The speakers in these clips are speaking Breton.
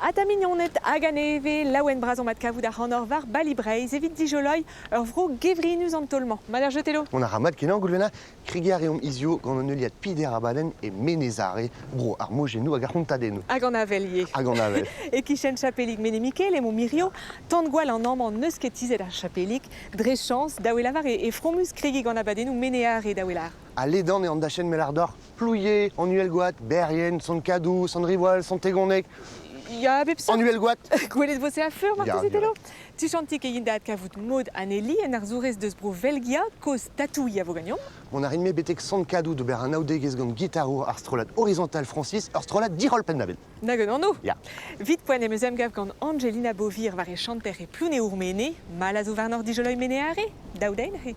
Ata mignoned hag a-nevez, laouen bras omp adkavout ac'hanoc'h war Bali Breizh evit dijoloiñ ur vro gevrinus an taol-mañ. Mat ar jeu Telo? Mont a ra mat kenañ, Goulwena. Kregiñ a reomp hiziv gant an heuliad Pider abadenn e Menez-Are, bro ar mojennoù hag ar c'hontadennoù. Hag an avel ivez. Hag an avel. E-kichen chapelig Mene-Mikel emañ Mirio. Tan-gwall an amañ n'eus ket tizhet ar chapelig. Dre chañs, daou e lavar e fromus kregiñ gant abadennoù Mene-Are da welar. Ha ledan eo an dachenn Melardoc'h. Plouie, an Uhelgoad, Berrien, Sant-Kadou, Sant-Rivoal, Sant-Tegoneg. Ya, a bep seurt. An Uhelgoad. Gwelet vo se a-feur marteze, Telo. Tuchantik e int da adkavout Maud Anneli, un arzourez deus bro Velgia, kozh tatouilh a vo ganeomp. Mont a rin-me betek Sant-Kadou d'ober anaoudegezh gant gitarour ar strollad Horizontal Francis, ur strollad diroll penn-da-benn. Nag un anv! Ya. Vit poent em eus emgav gant Angelina Beauvir war e chanter e Plouneour-Mene. Mall a zo warnoc'h dijoloiñ Mene-Are? Daou den he.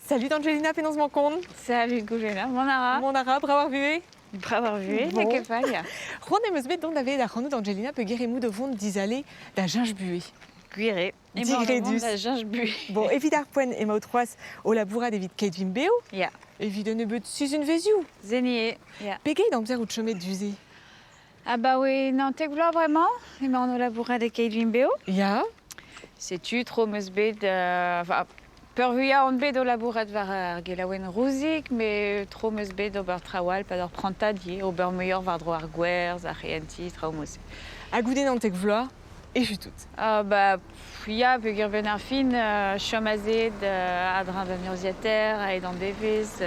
Salut Angelina, penaos 'mañ kont? Salut Goulwena, mont a ra? Mont a ra, brav ar vuhez? Brav ar vuhez, Bon. n'eo ket fall, ya. C'hoant em eus bet dont da welet ac'hanout Angelina peogwir emaout o vont dizale da cheñch buhez. Gwir eo. Emaon o vont Digredus. da cheñch buhez. Bon, evit ar poent emaout c'hoazh o labourat evit Keit Vimp Bev, Ya. evit un nebeud sizhunvezhioù. Zenier, ya. Pegeit amzer out chomet du-se? Abaoe 19 vloaz bremañ emaon o labourat e Keit Vimp Bev. Ya. Setu tro 'm eus bet, enfin, peurvuiañ on bet o labourat war ar gelaouenn Rouzig, met tro 'm eus bet d'ober traoù all 'pad ur prantad ivez, ober muioc'h war-dro ar gwerzh, ar c'hehentiñ, traoù mod-se. Ha goude 19 vloaz, echu tout. Ah bah, pff, ya, peogwir 'benn ar fin, chom azeet a-dreñv d'un urzhiataer, aet an devezh.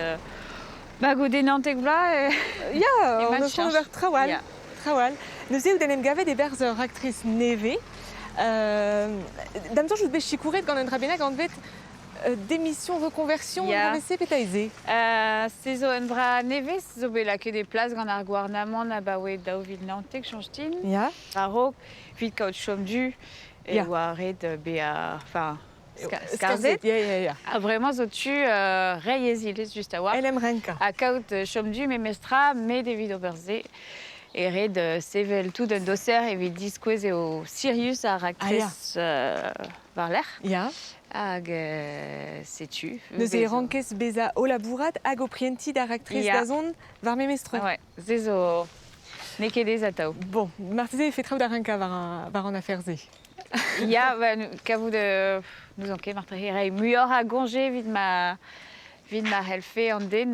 Bah goude 19 vloaz, Ya, emañ on eus c'hoant cheñch. ober traoù all. Ya. Traoù all. Neuze out en em gavet e-barzh ur raktres nevez. Da'm soñj out bet sikouret gant un dra bennak anvet démission reconversion, Ya. an dra-se petra eo se? Se zo un dra nevez zo bet lakaet e plas gant ar gouarnamant abaoe 2019, soñj din. Ya. A-raok, evit kaout chom du, e Ya. oa ret bezañ enfin, skarzhet. Ya, ya, ya. Ha bremañ zo tu reiñ e zilez just a-walc'h. En em renkañ. Ha kaout chom du memestra, met evit ober se, e ret sevel tout un doser evit diskouez eo sirius ar raktres war-lerc'h. Ya. Hag setu. Neuze e rankez bezañ o labourat hag o prientiñ da raktres Ya. da zont war memes tro. Ouais, se zo n'eo ket aes atav. Bon, marteze e fait traoù da renkañ war an afer-se. Ya, ba, kavout n'ouzon ket marteze reiñ muioc'h a goñje evit ma c'hellfe an den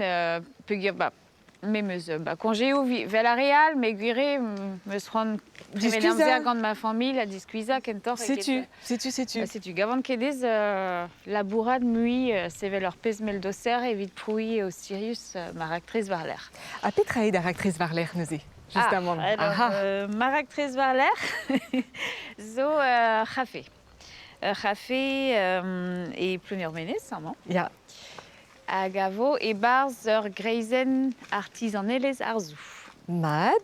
peogwir ba me 'meus ba koñjeoù 'vel ar re all met gwir eo 'meus c'hoant tremen Diskuizhañ. amzer gant ma familh ha diskuizhañ kentoc'h eget Setu, setu, setu. Ba, setu gavan ket aes labourat mui sevel ur pezh mell doser evit prouiñ eo sirius ma raktres war-lerc'h. Ha petra eo da raktres war-lerc'h neuze, justamant? Ah, alors, Aha. Ma raktres war-lerc'h zo ur c'hafe. Ur c'hafe e Pleumur-Menez, amañ. Ya. Hag a vo e-barzh ur greizenn artizanelezh arzoù. Mat.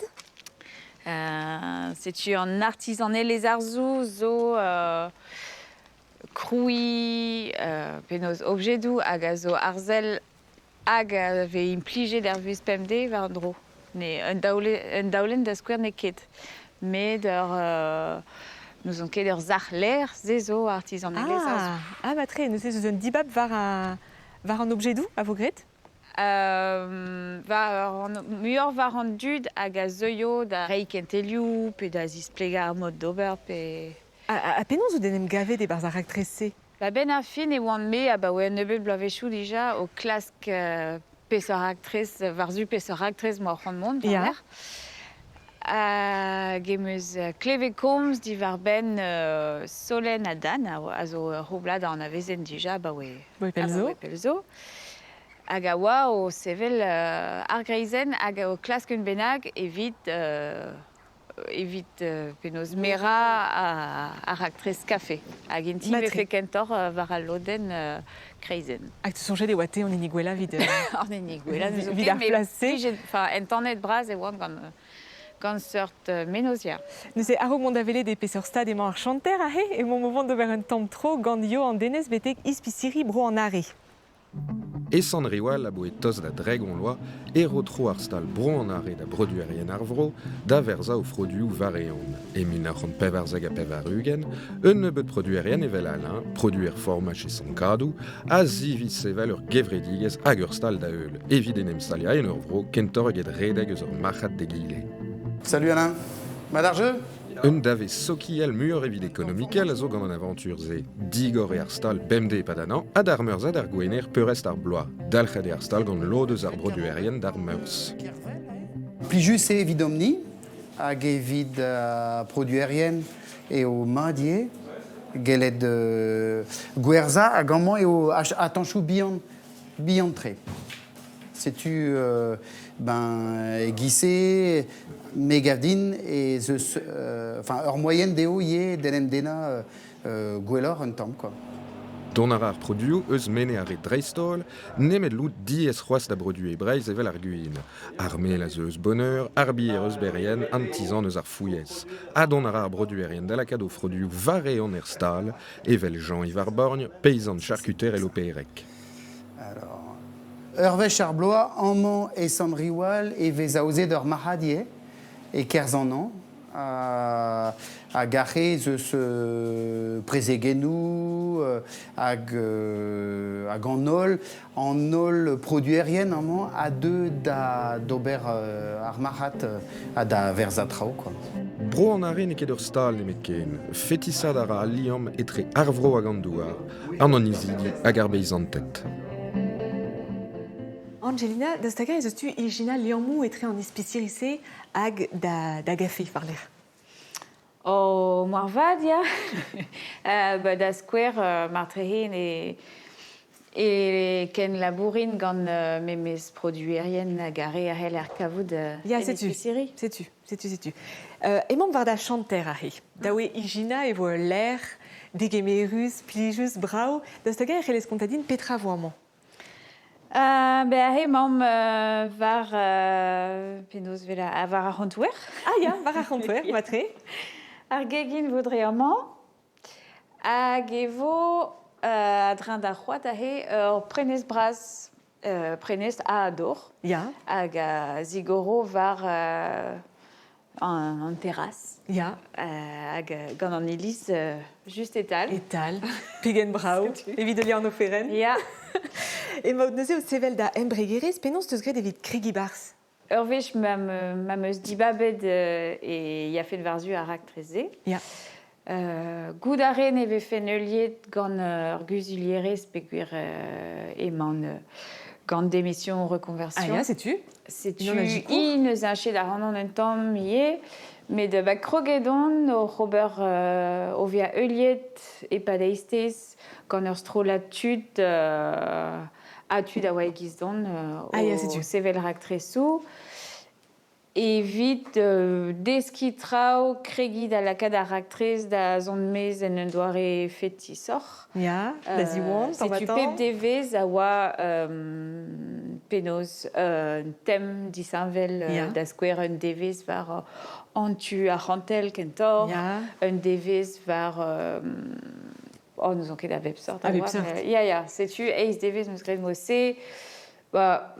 Setu an artizanelezh arzoù zo krouiñ penaos objedoù hag a zo arzel hag a vez implijet er vuhez pemdez war un dro. Ne, un daolenn da skouer n'eo ket. Met ur n'ouzon ket ur sac'h lêr, se zo artizanelezh arzoù. Ah, ah matre, neuze ez eus un dibab war an objedoù a vo graet? War an, muioc'h war an dud hag a zeuio da reiñ kentelioù pe da zisplegañ ar mod d'ober pe... Ha penaos out en em gavet e-barzh ar raktres-se? Ba-benn ar fin e oan-me abaoe un nebeud bloavezhioù dija o klask peseurt raktres, war-zu peseurt raktres 'moa c'hoant mont war-lerc'h. Hag em eus klevet komz diwar-benn Solenn ha Dan, a zo ur c'houblad a anavezen dija abaoe pell zo. abaoe pell zo. Hag a oa o sevel ar greizenn hag o klask un bennak evit evit penaos mera ar raktres kafe. Hag int Matre. vefe kentoc'h war al lodenn kreizenn. Hag te soñjet e oa te an hini gwellañ evit... An hini gwellañ, n'eus Evit ket, ar met plas-se. plijet, enfin, entanet bras e oan gant seurt mennozhioù. Neuze, a-raok mont da welet e peseurt stad emañ ar chanter aze, emaomp o vont d'ober un tamm tro gant Yo an Denez betek ispisiri Bro an Are. E Sant-Riwal aboe tost da dregont vloaz e ro tro ar stal Bro an Are da broduerien ar vro da verzañ o froduoù war-eeun. E 1994, un nebeud produerien evel Alain, produer formaj e Sant-Kadou, a ziviz sevel ur gevredigezh hag ur stal da heul, evit en em staliañ en ur vro kentoc'h eget redek eus ur marc'had d'egile. Salut Alain. Mat ar jeu? Un dave sokial muioc'h evit ekonomikel a zo gant an avantur-se. Digor eo ar stal bemdez e-pad an hañv ha d'ar meurzh ha d'ar gwener peurrest ar bloaz. Dalc'het eo ar stal gant lod eus ar broduerien d'ar meurzh. Plijus eo evidomp-ni hag evit produerien eo mat ivez gellet gwerzhañ hag amañ eo atañchoù bihan, bihan-tre. Setu ben e-giz-se me 'gav din ez eus enfin ur moaien dezho ivez d'en em dennañ gwelloc'h un tamm quoi. Dont a ra ar produoù eus mene ar re dreist-holl, nemet lout diaes c'hoazh da broduiñ e Breizh evel ar gwin. Ar mel a zeu eus Boneur, ar bier eus Berrien, an tizan eus ar Fouilhez. Ha dont a ra ar broduerien da lakaat o froduioù war-eeun er stal, evel Jean-Yves ar Borgn, peizant charkuter e Lopereg. Alors, ur wech ar bloaz, amañ e Sant-Riwal e vez aozet ur marc'had ivez, e-kerzh an hañv. Hag aze ez eus prezegennoù hag hag an holl produerien amañ a deu da d'ober ar marc'had ha da verzañ traoù quoi. Bro an Are n'eo ket ur stal nemetken. Fetisat a ra al liamm etre ar vro hag an douar, an annezidi hag ar beizanted. Angelina, daoust hag-eñ ez eus tu ijinañ liammoù etre an ispisiri-se hag da, da gafe war-lerc'h? Oh, moarvat, ya. Ba, da skouer, marteze ne e kenlabourin gant memes produerien hag ar re a c'heller kavout Ya, en setu. ispisiri. Setu, setu, setu. Emaomp war da chanter aze. Dav eo ijinañ e vo ul lec'h degemerus, plijus, brav. Daoust hag-eñ e c'hellez kontañ din petra vo amañ? Ben aze emaomp war penaos 'vel war ar c'hontouer. Ah ya, war ar c'hontouer, matre. Ar gegin vo dre amañ. Hag e vo a-dreñv d'ar c'hoad aze ur prenestr bras, prenestr a dor. Ya. Hag a zigoro war an terras. Ya. Hag gant an iliz just e-tal. E-tal. Pegen brav evit heuliañ an oferenn. Ya. Emaout neuze o sevel da embregerezh. Penaos 'teus graet evit kregiñ 'barzh? Ur wech ma'm eus dibabet e yafen war-zu ar raktres-se. Ya. Goût a ren e vefen heuliet gant ur guzulierez peogwir emaon gant démission reconversion. Ah ya, setu. Setu hi neus heñchet ac'hanon un tamm ivez, met ba kroget on oc'h ober o vezañ heuliet e-pad eizhtez gant ur strollad tud ha tud a oa e-giz don Ah ya, o setu. sevel raktresoù. Evit deskiñ traoù, kregiñ da lakaat ar raktres da zont maez en un doare fetisoc'h. Ya, da ziwan, Setu tamm-ha-tamm. pep devezh a oa penaos un tem disheñvel, da skouer un devezh war an tu arc'hantel kentoc'h, un devezh war oh n'ouzon ket a bep seurt. A bep seurt. Ya, ya, setu eizh devezh 'm eus graet mod-se. Ba,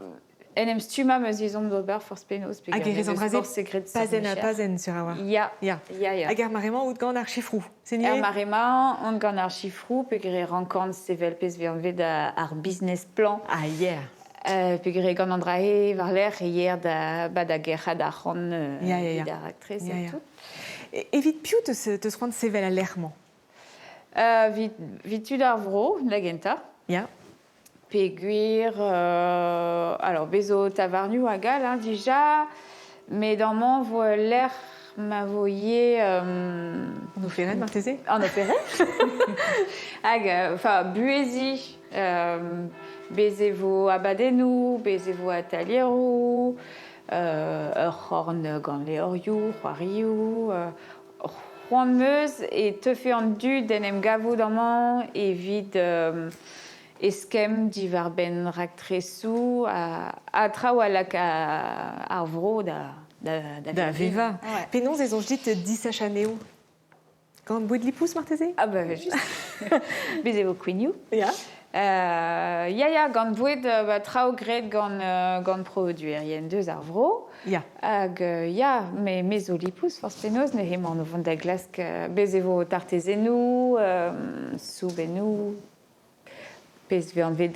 en em stummañ 'm eus ezhomm d'ober forzh penaos Hag e peogwir rez an n'em eus dra-se forse graet seurt pazenn ha micher. pazenn, sur a-walc'h. Ya, Ya. ya, ya. Hag er mare-mañ out gant ar sifroù, c'est Er nié? mare-mañ on gant ar sifroù peogwir e rankan sevel pezh 'vez anvet ar business plan. Ah yeah. Peogwir gant an dra-se war-lerc'h e yer da, ba, da gerc'hat arc'hant Ya, ya, ya. evit ar raktres Ya, ha ya. tout. Evit piv teus c'hoant sevel al lec'h-mañ? Vit tud ar vro, da gentañ. Ya. Peogwir, alors bez zo tavarnioù hag all hein, dija, met amañ vo ul lec'h ma vo ivez An oferenn marteze? An oferenn. Hag enfin buheziñ, bez e vo abadennoù, bez e vo atalieroù, Ur c'horn gant levrioù, c'hoarioù, c'hoant 'meus e teufe an dud d'en em gavout amañ evit eskemm diwar-benn raktresoù ha traoù a laka ar vro da da, da vevañ. Penaos ez soñj dit disachañ anezho? Gant boued lipous marteze? Ah bah juste. Bez e vo kouignoù. Ya. Ya, ya, gant boued ba, traoù graet gant, gant produerien deus ar vro. Ya. Hag ya, me, me zo lipous forzh penaos, neuze emaon o vont da glask bez e vo tartezennoù, soubennoù, Pezh vez anvet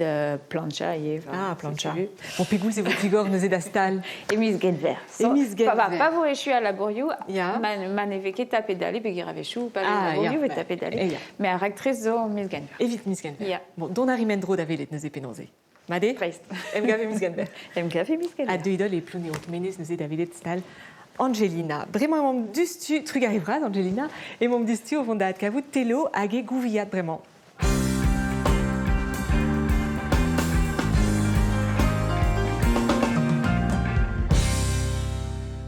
plancha ivez. Ah, plancha. Bon, pegoulz e vo digor neuze da stal? E miz Genver. E miz Genver. Pa, pa vo echu al labourioù, Ya. ma, ma ne vez ket tapet dale, peogwir a-wechoù, pa vez Ah, labourioù, ya. vez tapet dale. Eh, ya. Mais ar raktres zo miz Genver. Evit miz Genver. Ya. Bon, dont a ri mendro da welet neuze penaos eo. Mat eo? Dreist. Emgav e miz Genver. Emgav e miz Genver. Ha deuit holl e Plouneour-Menez neuze da welet stal Angelina. Bremañ emaomp dustu, trugarez vras Angelina, emaomp dustu o vont da adkavout Telo hag e gouviad bremañ.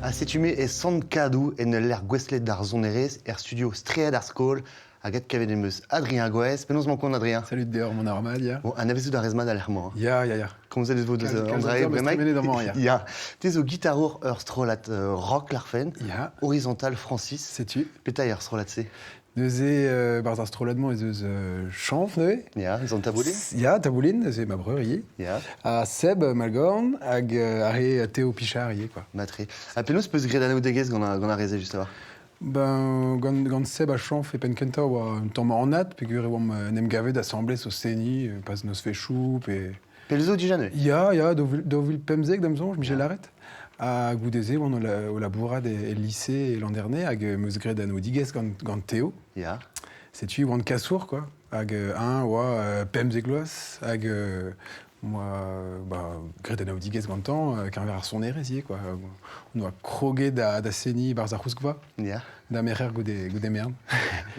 Ha setu-me e Sant-Kadou en ul lec'h gouestlet d'ar sonerezh er studio Straed ar Skol hag adkavet em eus Adrien Goès. Penaos emañ kont Adrien? Salut deoc'h, mon Armad, ya. Bon, anavezout a rez mat al lec'h-mañ. hein. Ya, ya, ya. Komzet ez vo deus Kalz- kalz André amzer 'meus Bremaik. tremenet amañ, ya. Ya. Te zo gitarour ur strollad rock larfen, Ya. Horizontal Francis. Setu. Petra eo ar strollad-se? Neuze, barzh ar strollad-mañ ez eus Chanf neuze. Ya, eus an taboulin. Ya, taboulin, neuze ma breur ivez. Ya. Ha Seb Malgorn hag ar re Théo Pichard ivez, quoi. Matre. Ha penaos peus graet anaoudegezh gant ar, gant ar re-se, just a-walc'h? Ben, gant, gant Seb ha Chanf e penn-kentañ oa un tamm anat, peogwir e oamp en em gavet asambles o seniñ, pas nozvezhioù pe... Pell zo dija neuze? Ya, ya, 2015 da'm soñj, Michel Larret. Ha goude-se oan o, la, o labourat e, e lycée e Landerne hag 'm eus graet anaoudigezh gant, gant Théo. Ya. Setu oan kasour, quoi. Hag eñ oa 15 vloaz hag Moi, bah, graet anaoudigezh gantañ, keñver ar sonerezh ivez, quoi. On oa kroget da, da seniñ barzh ar c'houskva, Ya. da merc'her goude, goude merenn.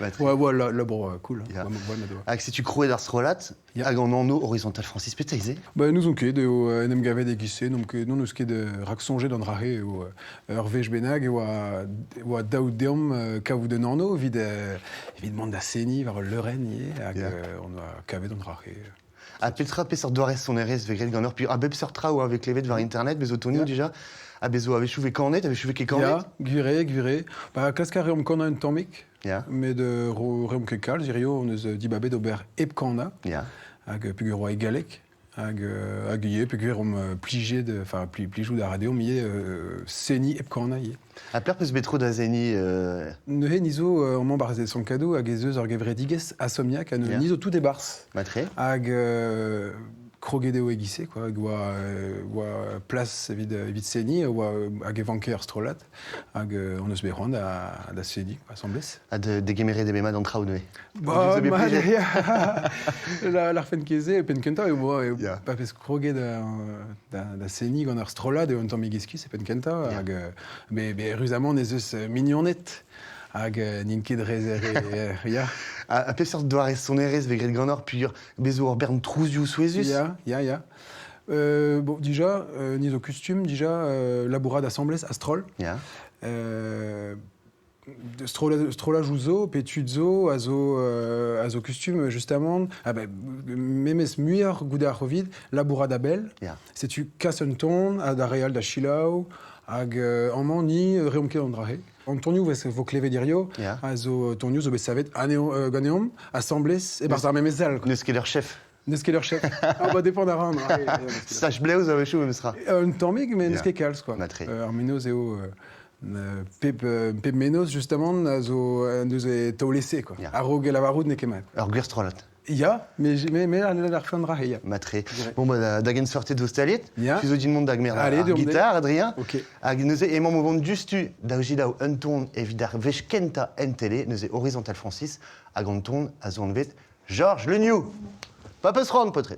Bah, très Ouais, ouais, la, labour cool. Ya. Ouais, ouais, ma Hag setu krouet ar strollad, Ya. hag an anv Horizontal Francis petra eo se? Ba, n'ouzon ket eo en em gavet e-giz-se, n'omp ket, n'hon eus ket raksoñjet an dra-se eo ur wech bennak e oa, e oa dav deomp kavout un anv evit, evit mont da seniñ war ul leurenn ivez, hag Ya. on oa kavet an dra-se. Ha petra peseurt doare sonerezh vez graet ganeoc'h? Puis a bep seurt traoù a vez klevet war internet, bez zo tonioù Ya. dija, ha bez zo a-wechoù vez kanet, a-wechoù vez ket kanet. Ya, gwir eo, gwir eo. Ba, klask a reomp kanañ un tammig, Ya. met reomp ket kalz. Hirio hon eus dibabet ober hep kanañ, Ya. hag peogwir oa e galleg, hag, hag ivez peogwir omp plijet, enfin pli, plijout a ra deomp ivez seniñ hep kanañ ivez. Ha pelec'h peus bet tro da seniñ Neuze ni zo amañ barzh e Sant-Kadou hag ez eus ur gevredigezh Asomniac ha Ya. ni zo tout e-barzh. Matre. Hag kroget eo e-giz-se, quoi, hag oa, oa plas evit, evit seniñ, oa hag e vanke ur strollad, hag on eus bet c'hoant da, da seniñ asambles. Ha de, degemeret eo bet mat an traoù neuze. Ba, Zo bet mat, plijet. ya. La, l'arfen keze, e penn kentañ eo oa, eo Ya. pa vez kroget da, da, da seniñ gant ur strollad eo un tammig iskis e penn kentañ, Ya. hag be, be ruzamant ez eus mignoned hag n'int ket re re ya. Ha, ha peseurt doare sonerezh vez graet ganeoc'h peogwir bez zo ur bern trouzioù souezhus? Ya, ya, ya. Bon, dija, ni zo kustum, dija, labourat asambles a-stroll. Ya. Strollad, strollajoù zo, pe tud zo, a zo, a zo kustum, justamant, ah ben, memes muioc'h goude ar Covid, labourat a-bell. Ya. Setu kas un ton, ha da re all da selaou, hag amañ ni reomp ket an dra-se. An tonioù vez vo klevet hirio, Ya. a zo tonioù zo bet savet anezho, ganeomp, asambles, e-barzh ar memes sal, quoi. N'eus ket ur chef. N'eus ket ur chef. Ah bah dépend a ran. Sach blev zo a-wechoù memes tra. Un tammig, mais n'eus Ya. ket kalz, quoi. Matre. Ar menoz eo pep, pep menoz, justement, a zo en deus e taol-ese, quoi. Ya. A-raok e lavarout n'eo ket mat. Ur gwir strollad. Ya, mais, mais, mais ar, ar fin dra, ya. Matre. Bon, bah, da, da gensortet vo staliet. Ya. Tu zo din mont da gmer Allez, ar deomp gitar, Adrien. Ok. Hag neuze emañ o vont dustu da jidaou un ton evit ar wech kentañ en tele, neuze Horizontal Francis, hag an ton a zo anvet Georges Le New. Pa peus c'hoant, paotred.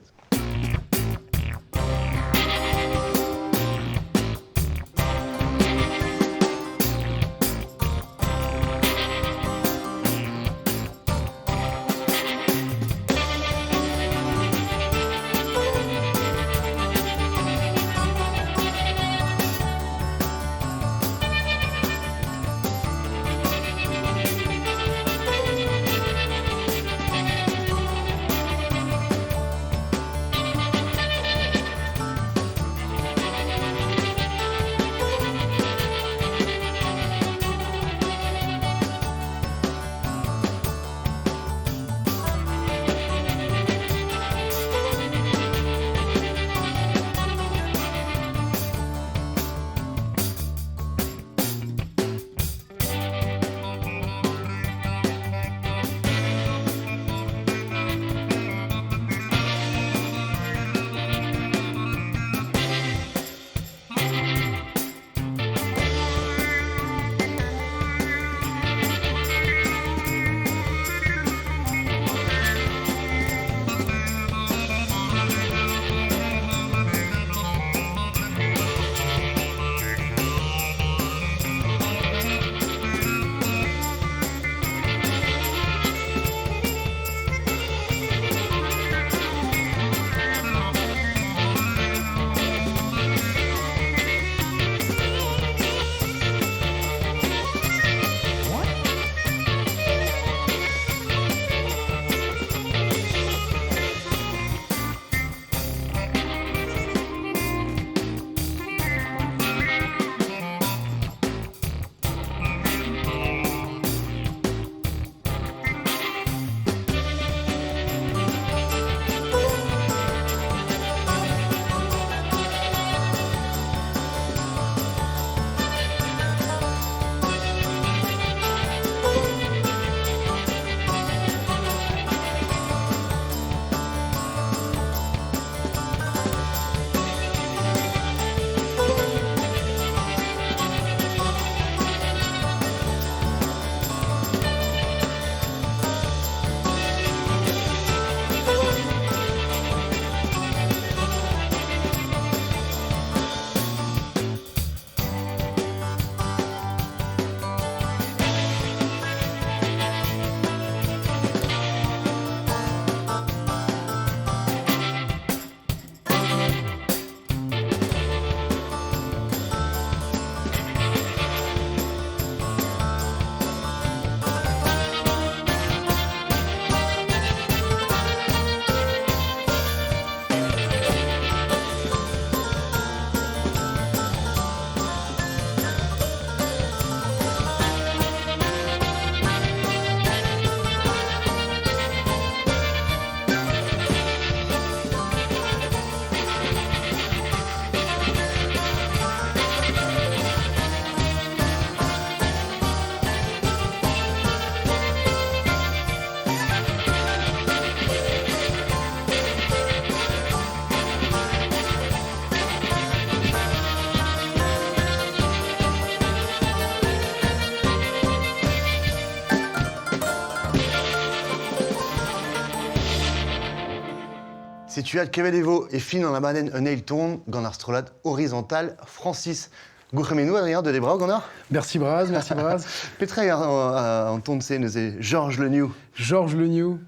Setu ad kevet e vo e fin an abadenn un eil ton gant ar strollad Horizontal Francis. Gourc'hemennoù, Adrien, de Debra gant Merci braz, merci braz. Petra eo an ton-se neuze Georges Le New? Georges Le New.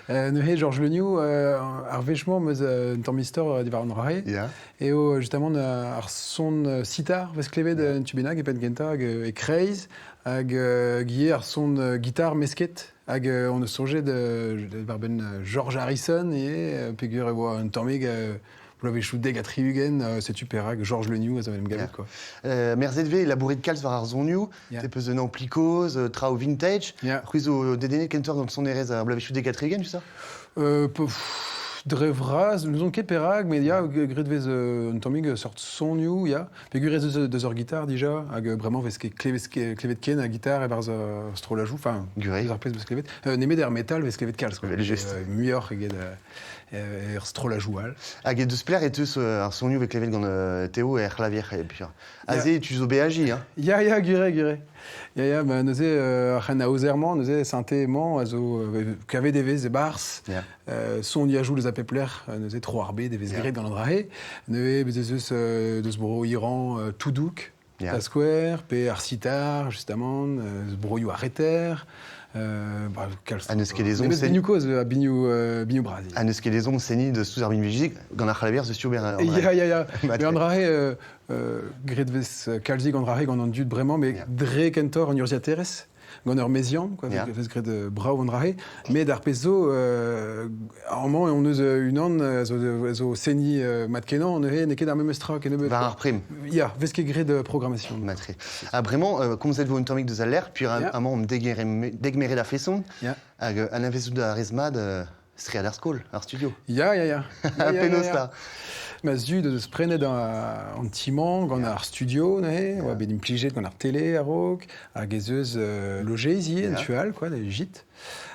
Neuze Georges Le New, ar wech-mañ 'm eus un tamm istor diwar an dra-se. Yeah. Eo justement ar son sitar vez klevet un tu bennak e penn kentañ hag e kreiz hag ivez ar son gitar mesket. Hag on eus soñjet war-benn George Harrison ivez, peogwir e oa un tammig bloavezhioù 70, setu perak Georges Le New a zo en em gavet, quoi. Merzet 'vez labouret kalz war ar sonioù, te peus un ampli kozh, traoù vintage. C'hwi zo dedennet kentoc'h gant sonerezh ar bloavezhioù 70, tu ça? Dre vras, n'ouzon ket perak, met ya, graet 'vez un tammig seurt sonioù, ya. Peogwir ez eus deus ur gitar dija, hag bremañ 'vez ket klevet, klevet ken a gitar e-barzh ar strollajoù, enfin, Gurei. ar pezh 'vez klevet. Nemet er metal 'vez klevet kalz, quoi. Evel-just. Muioc'h eget er strollajoù all. Hag e deus pelec'h e teus ar sonioù 'vez klevet gant Théo er c'hlavier et puis aze tu zo beajiñ, hein? Ya, ya, gure, gure. Ya, ya, bah, neuze, ar c'henaozer-mañ, neuze, synthé-mañ, a zo kavet e vez e-barzh. Yeah. Son yajoù deus a pep lec'h, neuze tro ar bed e vez graet gant an dra-se. Neuze, bez ez eus deus bro Iran Toudouk, da skouer, pe ar sitar, justement, broioù ar reter. Bah, kalz Ha n'eus ket ezhomm Nemet binioù kozh, binioù, binioù bras. Ha n'eus ket ezhomm seniñ deus tout ar binviji gant ar c'hlavier, zeus ober Ya, ya, ya. Mais an dra-se, graet 'vez kalzik an dra-se gant an dud bremañ, met dre kentoc'h an urzhiaterezh, gant ur meziant, quoi, vez graet brav an dra-se. Met ar pezh zo, amañ on eus unan zo, zo seniñ mat-kenañ, neuze n'eo ket ar memes tra kennebeut. War ar prim. Ya, vez ket graet programmation. Matre. Ha bremañ, komzet vo un tammig deus al lec'h, puis amañ omp degemeret a-feson, hag anavezout a rez mat Stread ar skol, ar studio. Ya, ya, ya. Ya, Penaos 'ta? Ma zud o deus prenet an ti-mañ gant ar studio neuze, oa bet implijet gant ar tele a-raok, hag ez eus lojeiz ivez en tu all, quoi, da git.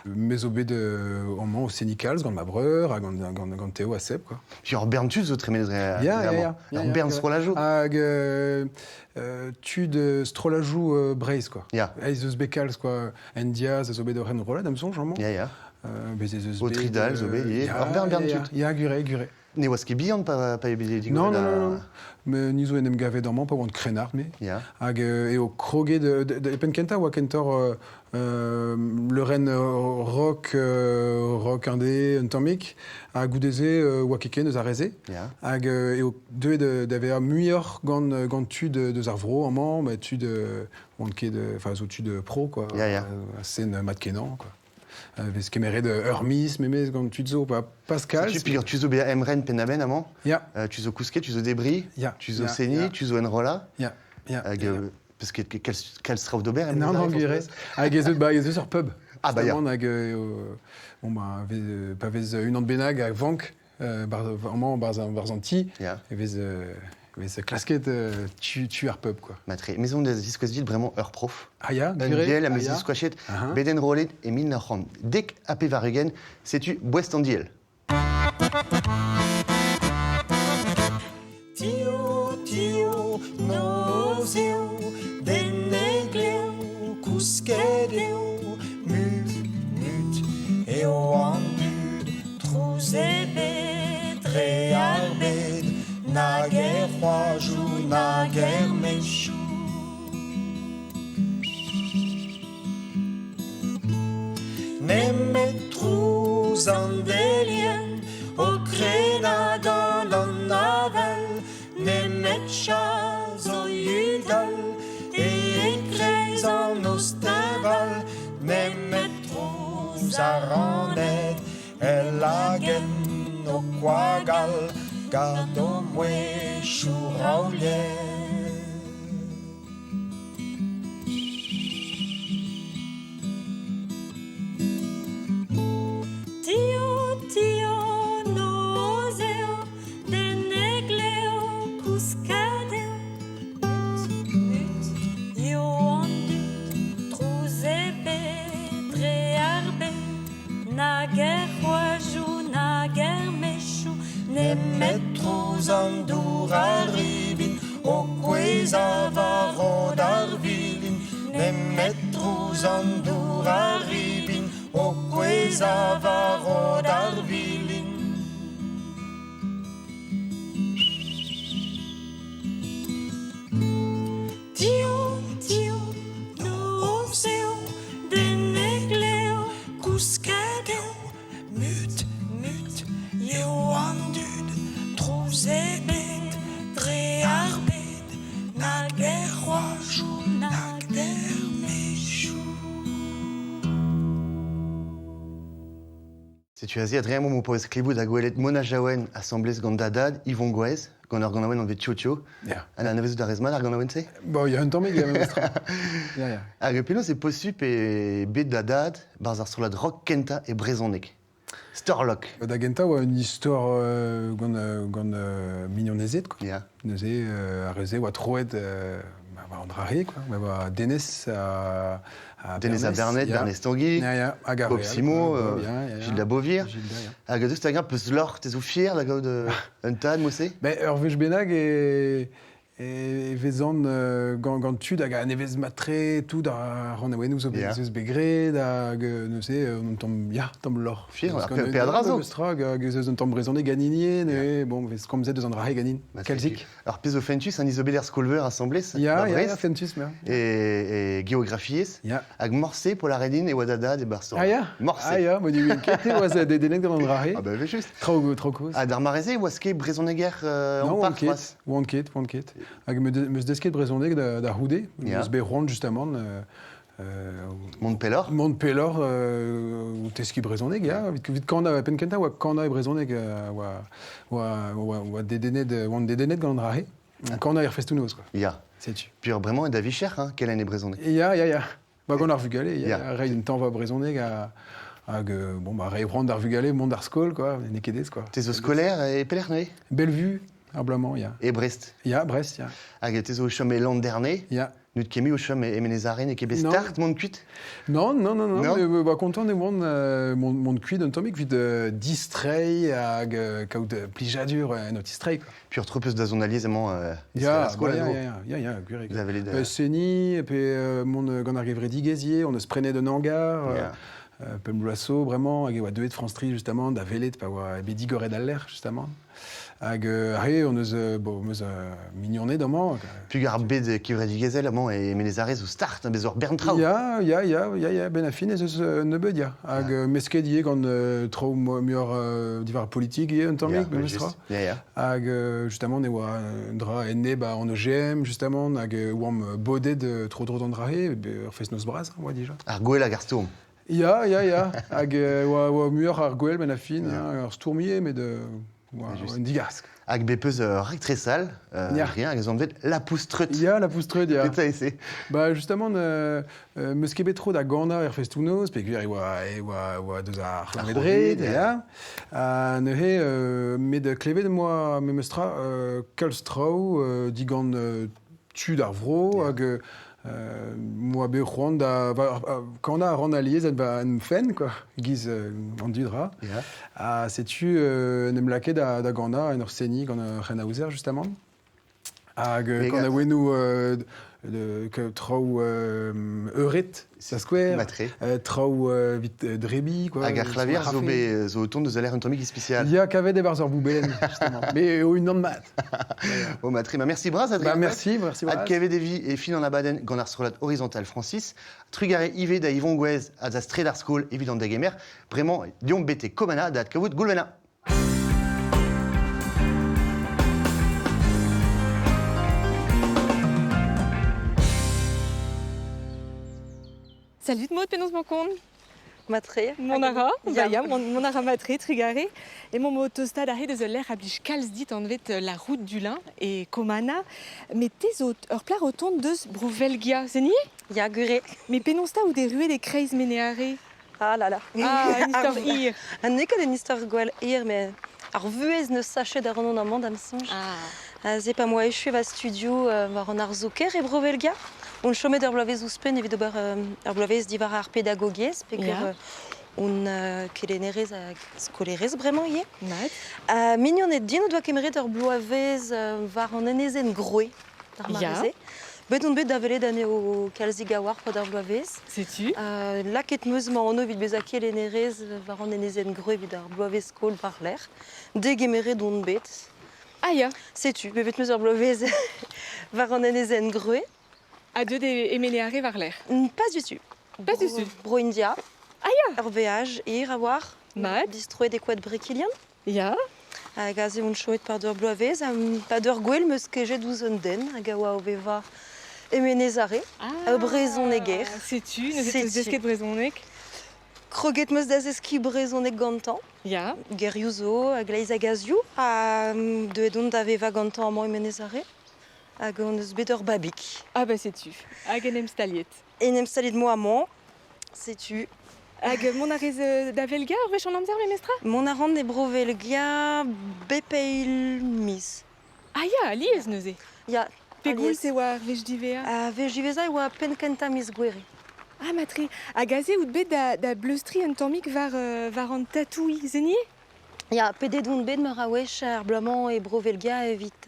Me zo bet amañ o seniñ kalz gant ma breur ha gant, gant, gant Théo ha Seb, quoi. Puis ur bern tud zo tremenet dre Ya, ya, ya. Ur bern strollajoù. Hag tud strollajoù Breizh, quoi. Ya. Ez eus bet kalz, quoi. En Diaz a zo bet o ren rollad, am soñj amañ. Ya, ya. Bez ez eus O Tridal zo bet ivez. Ur bern bern tud. Ya, gure, gure. Ne oas ket bihan pa, pa eo bet Non, non, non, non. Mais ni zo en em gavet amañ pa oan krennard, me. Ya. Hag eo kroget e penn kentañ oa kentoc'h leurenn rock, rock indé un tammig. Ha goude-se oa ket ken eus ar re-se. Ya. Hag eo deuet da vezañ muioc'h gant, gant tud deus ar vro amañ, ma tud oant ket, enfin zo tud pro, quoi. Ya, ya. Scène mat-kenañ, quoi. Vez kemeret ur miz memes gant tud zo, pa Pascal. Setu peogwir tu zo bezañ emren penn-da-benn amañ. Ya. Tu zo kousket, tu zo debriñ, Ya. tu zo Ya, seniñ, ya. tu zo enrollañ. Ya. Ya. Hag, ya. Parce que kalz, kalz traoù d'ober. Non, non, gwir Hag ez eus, ba, ez eus ur pub. Ah, bah, ya. Hag, bon, bah, vez, pa vez unan bennak a vank amañ barzh an ti, e vez, vez klasket tu, tu ar pub, quoi. Matre. Maison da ziskouez bremañ ur prof. Ah ya, Un diell am eus ah, ya. diskoachet, bet enrollet e 1990, setu boest an diell. Tio, tio, noz eo, den e glev, kousket eo, mut, mut eo an dud, trouz ebet dre ar bed, nag er c'hoajoù, nag er mechoù. Nemet trouz an delienn o krenañ gant an avel, nemet chas o yudal e-kreiz an noz teñval, nemet trouz ar raned el lagenn o koagal gant o mouezhioù raouliet. Tio, tio, noz eo, den e glev kousket eo. Mut, mut eo an dud, trouz ebet dre ar bed. Nag er c'hoajoù, nag er mechoù, Nemet trouz an dour a ribin o kouezhañ war rod ar vilin. Nemet trouz an dour a ribin o kouezhañ war rod ar vilin. Setu aze adreamp omp o paouez klevout ha gwelet Mona Jaouen asambles gant da dad, Yvon Gouez, gant ur ganaouenn anvet Tio Tio. Ya. Ha anavezout a rez mat ar ganaouenn-se? Bon, ya un tammig, ya, memestra. Ya, ya. Hag penaos eo posupl e bet da dad barzh ar strollad rock kentañ e brezhoneg? Storlok. Da gentañ oa un istor gant, gant mignonezed, quoi. Ya. Neuze, ar re-se oa troet war an dra-se, quoi. Oa Denez ha, ha Denez ha Bernez, ya. Bernez Tanguy, Ya, ya, hag ar Bob re all, Simon, quoi. Bob, ya, ya, ya. Gilda Beauvir. Gilda, ya. Hag deus hag-eñ peus lorc'h, te zo fier da gaout un tad, mod-se? Ben, ur wech bennak e, E vezan gant, gant tud hag a nevez mat-tre tout ar rannouennoù zo bet, Ya. zo bet graet hag neuze un tamm, ya, tamm lorc'h. Fier, Parce ar qu'on pe- peadra zo. Meus tra hag hag ez eus un tamm brezhoneg ganin ne, bon, vez komzet eus an dra-se ganin. Bah, Kalzik. Ar pezh zo fentus, an izo bet er skol-veur asambles, Ya, ba ya, ya, Brest, fentus, mea. e, e geografiezh, Ya. hag morse pour la redin e oa da dad e bar Ah ya? Morse. Ah ya, mo di ket e oaz dedennet gant an dra-se. Ah bah, juste. Traoù, traoù kozh. Ha d'ar mare-se e oas ket brezhoneger Non, en oan park ket, c'hoazh. oan ket, oan ket. Hag me meus desket brezhoneg da, da c'houde, Ya. meus bet c'hoant justement Mont pelloc'h. Mont pelloc'h o teskiñ brezhoneg, ya. Evit, evit kanañ, penn kentañ oa kanañ e brezhoneg oa, oa, oa, oa dedennet, oan dedennet gant an dra-se. Kanañ er festoù-noz, quoi. Ya. Setu. Puis bremañ e da vicher, hein, kelenn e brezhoneg. Ya, ya, ya. Ba gant ar vugale, ya, Ya. ya. Reiñ un tañva brezhoneg ha, hag, bon, bah, reiñ c'hoant d'ar vugale mont d'ar skol, quoi. N'eo ket aes, quoi. Te zo skolaer e pelec'h neuze? Bellevue, ar bloaz-mañ, ya. E Brest. Ya, Brest, ya. Hag te zo o chom e Landerne. Ya. N'out ket mui o chom e Menez-Are, n'eo ket bet Non. start mont kuit? Non, non, non, non, Non. mais, bah, content eo oan mont, mont kuit un tammig evit distreiñ hag kaout plijadur en o tistreiñ, quoi. Puis ur trop eus da zon alies emañ Ya, e skol bah, ya, en-dro. ya, ya, ya, gwir eo. Vous avez les Seni, pe mont gant ar gevredigezh ivez, on eus prenet un hangar, Ya. pemp bloaz zo, bremañ, hag e oa deuet France Tri, justement, da welet pa oa bet digoret al lec'h, justement. Hag arre, on eus, bon, meus mignoned amañ. Pug ar bed kevredigezhel amañ e Menez-Are zo start, hein, bez ur bern traoù. Ya, ya, ya, ya, ya, ben a fin ez eus nebeud, ya. Hag mesket ivez gant traoù muioc'h diwar politik ivez un tammig, Ya, memestra. juste. Ya, ya. Hag justement, ne oa un dra enne ba an OGM, justement, hag oamp bodet tro-dro d'an dra-se, ur fest-noz bras, oa dija. Ar gwel hag ar stourm. Ya, ya, ya. Hag oa, oa muioc'h ar gwel ben a fin, Ya. hein, ar stourmier, met oa, Juste. oa un digask. Hag bet peus raktresal, Ya. rien, hag ez anvet La Poustreut. Ya, la poustreut, ya. Petra eo se? Bah justement, meus ket bet tro da ganañ er festoù-noz, peogwir e oa, e oa, oa deus ar c'hleñved-red, c'hovid, ya. Ha neuze, met klevet em boa memes tra kalz traoù digant tud ar vro, Ya. hag moa bet c'hoant da va, kanañ a ran alies en va en fenn, quoi, giz an dud ra. Ya. Ha setu en em lakaet da, da ganañ en ur seniñ gant ur c'henaouzer, justement. Hag Mais kanaouennoù de, que traoù eured, da skouer, Matre. traoù evit drebi, quoi. Hag ar c'hlavier zo bet zo o tont deus a l'air un tammig ispisial. Ya, kavet e-barzh ur boubellenn, justement. Mais eo unan mat. Oh, matre, ma merci bras, Adrien. Bah, merci, merci Ad bras. kevet evi e fin an abadenn gant ar strollad Horizontal Francis, trugare ive da Yvon Gouez ha da stred ar skol evit an degemer, bremañ deomp bete komana da adkavout Goulwena. Salut Maud, penaos mañ kont? Matre. Mont a ra, Ya. ba ya, mont, mont a ra matre, trugare. Emañ mo tostad arre deus ul lec'h a blij kalz dit anvet la route du lin e Komana. Met te zo ur plac'h o tont deus Bro-Velgia, se ni? Ya, gure. Mais penaos ta out erruet e kreiz Mene-Are? Ah là là. Ah, un istor hir. Ha n'eo ket un istor gwell hir, mais ar vuhez neus sachet ar an amañ da'm soñj. Ah. Se pa moa echu va studio war an arzoker e Bro-Velgia. On chomet ur bloavezh ouzhpenn evit ober ur bloavezh diwar ar pedagogiezh, peogwir Ya. on kelennerez hag skolerez bremañ ivez. Mat. Mignoned din o doa kemeret ur bloavezh war an enezenn Groe, d'ar Ya. mare-se. Bet on bet da welet anezho kalzik a-walc'h pad ar bloavezh. Setu. Lakaet 'm eus ma anv evit bezañ kelennerez war an enezenn Groe evit ar bloavezh skol war-lerc'h. Degemeret on bet. Ah ya. Setu, bevet 'm eus ur bloavezh war an enezenn Groe. Ha deuet e, e Mene-Are war-lerc'h. Pas du tout. Pas du tout. Bro India. Ah ya. Ur veaj hir a-walc'h. Mat. Distroet e koad Brekilian. Ya. Hag aze on chomet par ur bloavezh, ha pad ur gwel 'm eus kejet ouzh un den hag a oa o vevañ e Menez-Are. Ah. Ur brezhoneger. Setu, neuze teus Setu. desket brezhoneg. Kroget 'm eus da zeskiñ brezhoneg gantañ. Ya. Gerioù zo, a-gleiz hag a-ziv. Ha deuet on da vevañ gantañ amañ e Menez Are. Hag hon eus bet ur babig. Ah bah setu. Hag en em staliet. En em staliet 'moa amañ. Setu. Hag mont a rez da Velgia ur wech an amzer memestra? Mont a ran e Bro-Velgia bep eil miz. Ah ya, alies neuze. Ya. Pegoulz e oa ar wech diwezhañ? Ar wech diwezhañ e oa penn kentañ miz Gouere. Ah matre. Hag aze out bet da, da bleustriñ un tammig war, war an tatouiñ, se Ya, pedet on bet meur a wech ar bloaz-mañ e Bro-Velgia evit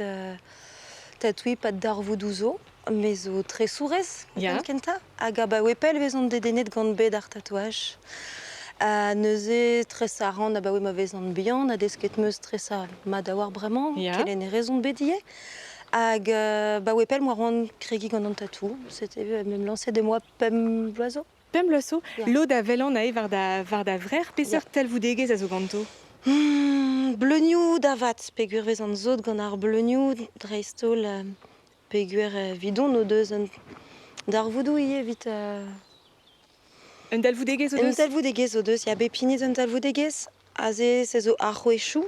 tatouiñ pad darvoudoù zo. Me zo tresourez Ya. kentañ hag abaoe pell e vezan dedennet gant bed ar tatouaj. Ha neuze tresañ a ran abaoe ma vezan bihan ha desket 'm eus tresañ mat a-walc'h bremañ, Ya. kelennerez on bet ivez. Hag 'baoe pell 'moa c'hoant kregiñ gant an tatou. C'était em lañset em boa pemp bloaz zo. Pemp bloaz zo, Ya. lod a welan aze war da, war da vrec'h. Peseurt talvoudegezh a zo ganto? Bleunioù da vat, peogwir 'vezan sot gant ar bleunioù, dreist-holl peogwir evidon o deus un darvoudoù ivez evit Un dalvoudegezh o Un deus? talvoudegezh o deus, ya, bep hini un talvoudegezh. Aze, se zo arouezioù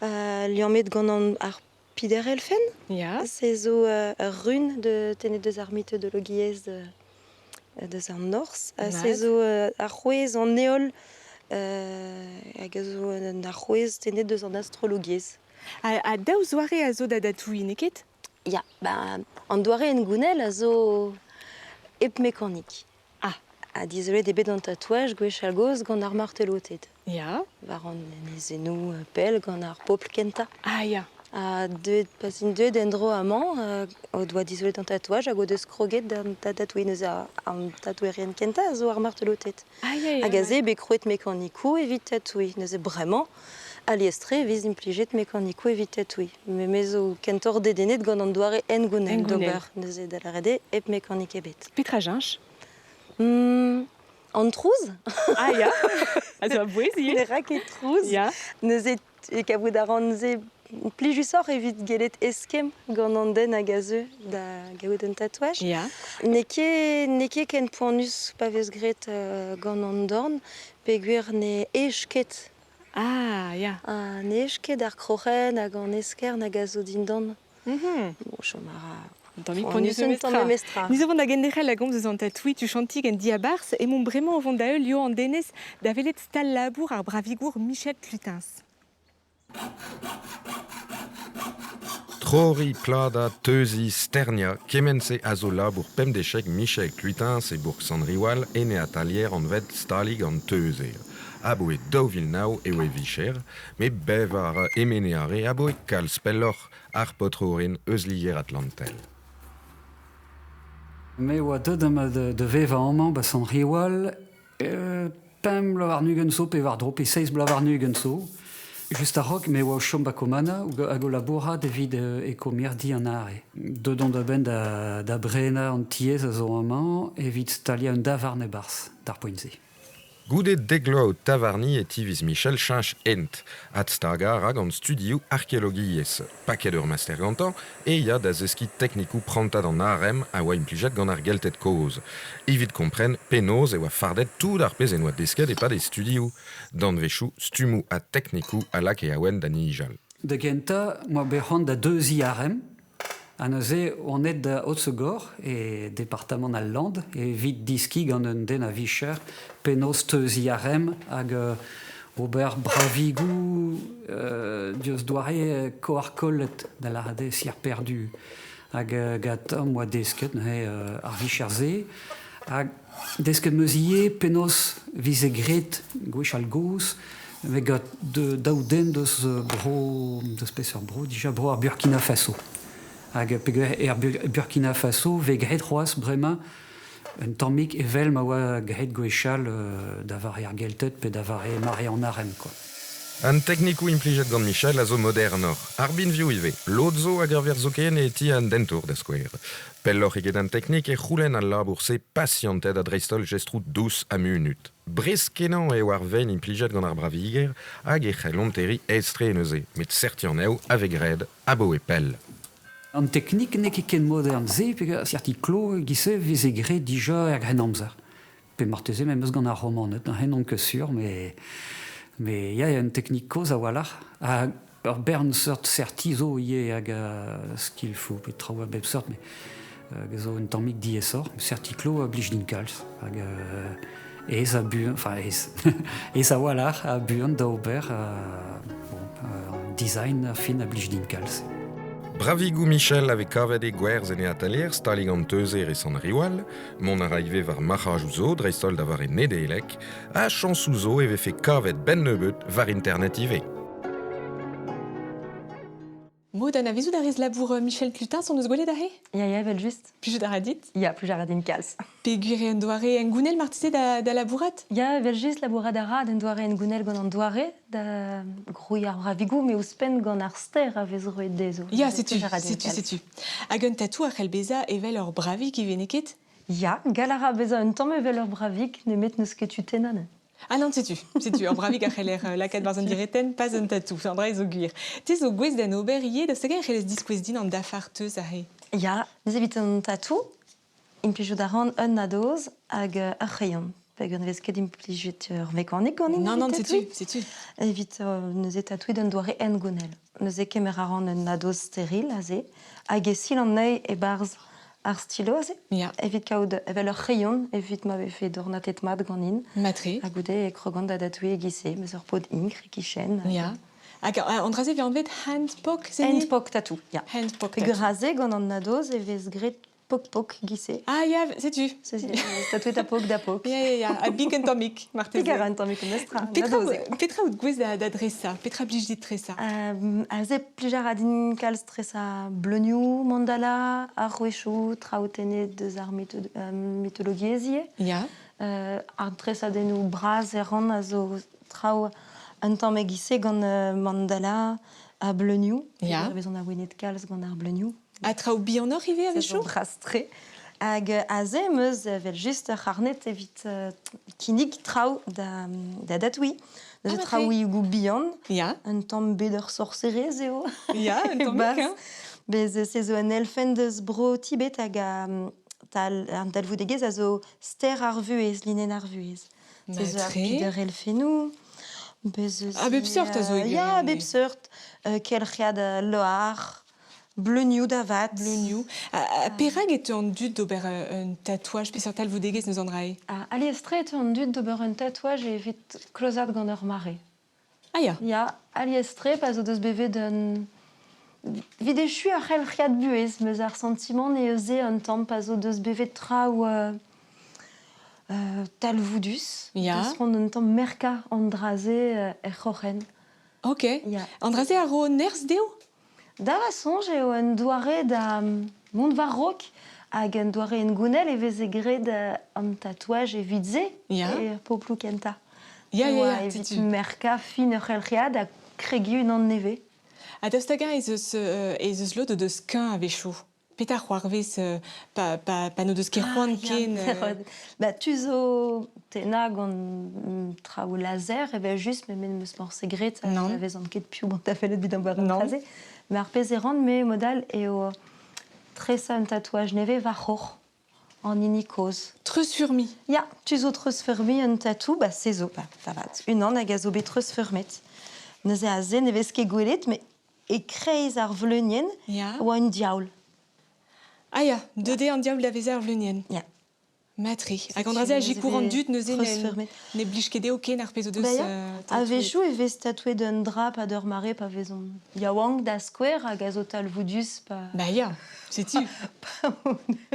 liammet gant an, ar peder elfenn. Ya. Se zo ur run de tennet deus ar mitologiezh deus an norzh. Se zo arouez an heol hag a zo un arouez tennet deus an astrologiezh. Ha, ha daou zoare a zo da datouiñ, n'eo ket? Ya, ba, an doare hengounel a zo hep mekanik. Ah. Ha dizolet eo bet an tatouaj gwechall-gozh gant ar marteloted. Ya. War an enezennoù pell gant ar pobl kentañ. Ah ya. Ha deuet, pa 'z int deuet en-dro amañ, o doa dizolet an tatouaj hag o deus kroget da, da datouiñ neuze an tatouerien kentañ a zo ar marteloted. Ah ya, ya. Hag aze eo bet krouet mekanikoù evit tatouiñ. Neuze bremañ, alies-tre e vez implijet mekanikoù evit tatouiñ. Me me zo kentoc'h dedennet gant an doare hengounel Hengounel. d'ober neuze da lâret eo hep mekanik ebet. Petra cheñch? An trouz? Ah ya. A zo a-bouez ivez. Ne ra ket trouz. Ya. Neuze e kavout a ran se plijusoc'h evit gellet eskemm gant an den hag a zeu da gaout un tatouaj. Ya. N'eo ket, n'eo ket ken poanius pa vez graet gant an dorn peogwir ne hej ket. Ah ya. Ha ne hej ket ar kroc'hen hag an eskern hag a zo dindan. Bon, chom a ra Un tammig poanius poanius un tamm memestra. memestra. Ni zo vont da genderc'hel a gomz eus an tatouiñ tuchantik en diabarzh emaomp bremañ o vont da heul Yoann Denez da welet stal-labour ar bravigour Michel Clutens. Troriñ, pladañ, teuziñ, sterniañ, kement-se a zo labour pemdeziek Michel Clutens e bourk Sant-Riwal en e atalier anvet Stalig an Teuzer. Aboe 2009 eo e vicher, met bevañ a ra e Mene-Are aboe kalz pelloc'h ar paotr orin eus Liger-Atlantel. Me oa deuet amañ da vevañ amañ ba Sant-Riwal pemp bloaz warn-ugent zo pe war-dro, pe seizh bloaz warn-ugent zo. Just a-raok me oa o chom ba Komana hag o labourat evit ekomirdi an Are. Deuet on da benn da, da brenañ an tiez a zo amañ evit staliañ un davarn e-barzh d'ar poent-se. Goude dek vloaz o tavarniñ e tiviz Michel cheñch hent. Adstagañ a ra gant studioù arkeologiezh. Paket ur master gantañ e ya da zeskiñ teknikoù prantad an arem a oa implijet gant ar Gelted kozh. Evit kompren penaos e oa fardet tout ar pezh en doa desket e-pad e studioù. Danvezioù, stummoù ha teknikoù a lak e awen da nijal. Da gentañ 'moa bet c'hoant da deuziñ arem ha neuze on aet da Haute-Segor e departamant al Land evit diskiñ gant un den a vicher penaos teuziñ arem hag ober bravigoù diouzh doare koar kollet da lâret eo cire perdue. Hag gantañ 'moa desket neuze ar vicher-se hag desket 'm eus ivez penaos 'vize graet gwechall-gozh met gant daou den deus bro deus peseurt bro dija bro ar Burkina Faso. Hag peogwir er Burkina Faso 'vez graet c'hoazh bremañ un tammig evel ma oa graet gwechall da vare ar Gelted pe da vare mare an arem quoi. An teknikoù implijet gant Michel a zo modernoc'h. Ar binvioù ivez. Lod zo hag ur werz zoken e ti an dentour da skouer. Pelloc'h eget an teknik e c'houlenn al labour-se pasianted ha dreist-holl jestroù dous ha munut. Bresk-kenañ eo ar vein implijet gant ar braviger hag e c'hellont terriñ aes-tre neuze, met sertiñ eo a vez graet abaoe pell. An teknik n'eo ket ken modern-se peogwir seurt klo e-giz-se 'veze graet dija er Grennamzer. Pe marteze memes gant ar Romaned, n'on ket sur, mais, mais ya, un teknik kozh a-walc'h. Ha ur bern seurt serti zo ivez hag uh, skilfoù pe traoù a bep seurt, mais uh, zo un tammig diaesoc'h. Serti klo a blij din kalz. Hag uh, aes ha buan, enfin aes, aes a-walc'h ha buan da ober, uh, bon, uh, design ar fin a blij din kalz. Bravigou Michel ave kavet e gwerz en e atalier stalig an teuzer e Sant Riwal, mont a ra ivez war marc'hajoù zo, dreist-holl da war e Nedeleg, ha chañsoù zo e vefe kavet ben nebeut war internet ivez. Maud, anavezout a rez labour Michel Clutin son eus gwelet aze? Ya, ya, evel just. Plijout a ra dit? Ya, plijout a ra din kalz. Peogwir eo un doare hengounel marteze da, da labourat? Ya, evel just, labourat a ra d'un doare hengounel gant an doare da grouiñ ar bravigoù, met ouzhpenn gant ar ster a vez roet dezho. Ya, setu, setu, setu. Hag un tatou a c'hell bezañ evel ur bravig ivez, n'eo ket? Ya, gall a ra bezañ un tamm evel ur bravig, nemet n'eus ket tu tennañ. Ah non, setu, setu, ur bravig a c'heller lakaat barzh an diretenn, pas un tatou, an dra zo gwir. Te zo gouest d'en ober ivez, da hag-eñ e c'hellez diskouez din an dafar teuz aze? Ya, neuze evit an tatou, implijout a ran un nadoz hag ur c'hreion. Peogwir ne vez ket implijet ur mekanik ganin Non, non, setu, setu. Evit neuze tatouiñ d'un doare hengounel. Neuze kemer a ran un nadoz steril aze, hag e sil an eil e-barzh ar stilo aze. Ya. Evit kaout evel ur c'hreion, evit ma vefe dornatet mat ganin. Matre. Ha goude e krogan da datouiñ e-giz-se, meus ur pod inkr e-kichen. Ya. Hag an dra-se vez anvet hand-poke, c'est Hand-poke tattoo, ya. Hand-poke Peogwir aze, gant an nadoz, e vez graet pok-pok giz-se. Ah ya, setu. Tatouet a pok da pok. Ya, ya, ya. Ha bik un tammig, marteze. Bik a ra un tammig mestra. Petra, petra out gouest da, da dresañ? Petra blij dit tresañ? Aze plij a ra din kalz tresañ bleunioù, mandala, arouezioù, traoù tennet deus ar mitologiezh ivez. Ya. An tresadennoù bras e ran a zo traoù un tamm e-giz-se gant mandala ha bleunioù. Ya. E vezont awenet kalz gant ar bleunioù. Ha traoù bihanoc'h ivez a-wechoù? Bras-tre. Hag aze em eus evel-just ur c'harned evit kinnig traoù da, da datouiñ. Neuze ah, traoùigoù bihan. Ya. Un tamm bet ur sorserez eo. Ya, un tammig, hein. Bez se zo un elfenn deus bro Tibet hag tal, an talvoudegezh a zo ster ar vuhez, linenn ar vuhez. Se zo ar pider elfennoù. Bez eus A bep seurt a zo e Ya, a bep seurt. Kelc'hiad loar, Bleunioù da vat. Bleunioù. Ha perak e teu an dud d'ober un tatouaj? Peseurt talvoudegezh neus an dra-se? Alies-tre e teu an dud d'ober un tatouaj evit klozat gant ur mare. Ah ya. Ya, alies-tre pa zo deus bevet un... Evit echuiñ ur c'helc'hiad buhez, 'm eus ar santimant eo se un tamm pa zo deus bevet traoù talvoudus. Ya. Deus c'hoant un tamm merkañ an dra-se er c'hroc'hen. Ok. Ya. An dra-se a ro nerzh dezho? Da va soñj eo un doare da mont war-raok hag un doare hengounel e veze graet an tatouaj evit se er pobloù kentañ. Ya, ya, ya, evit setu. merkañ fin ur c'helc'hiad ha kregiñ unan nevez. Ha daoust hag-eñ ez eus, ez eus lod o deus kuñv a-wechoù? Petra c'hoarvez pa, pa, pa n'o deus ket c'hoant ken Bah, tu zo tennañ gant traoù laser evel-just, met me 'm eus morse graet, Non. ne vezan ket piv gant ta fellet evit ober an Non. dra-se. Mais ar pezh e ran me mod all eo tresañ un tatouaj nevez war c'horr an hini kozh. Treuzfurmiñ. Ya, tu zo treuzfurmiñ un tatou, bah se zo, bah, da vat. Unan hag a zo bet treuzfurmet. Neuze aze ne vez ket gwelet, mais e-kreiz ar vleunienn oa un diaoul. Ah ya, deuet eo an diaoul da vezañ ur vleunienn. Ya. Mat-tre. Hag an dra-se a sikour an dud neuze ne blij ket dezho ken ar pezh o deus Ba ya. tatouet. A-wechoù e vez tatouet un dra pa d'ur mare pa vezont yaouank da skouer hag a zo talvoudus pa... Ba ya, setu.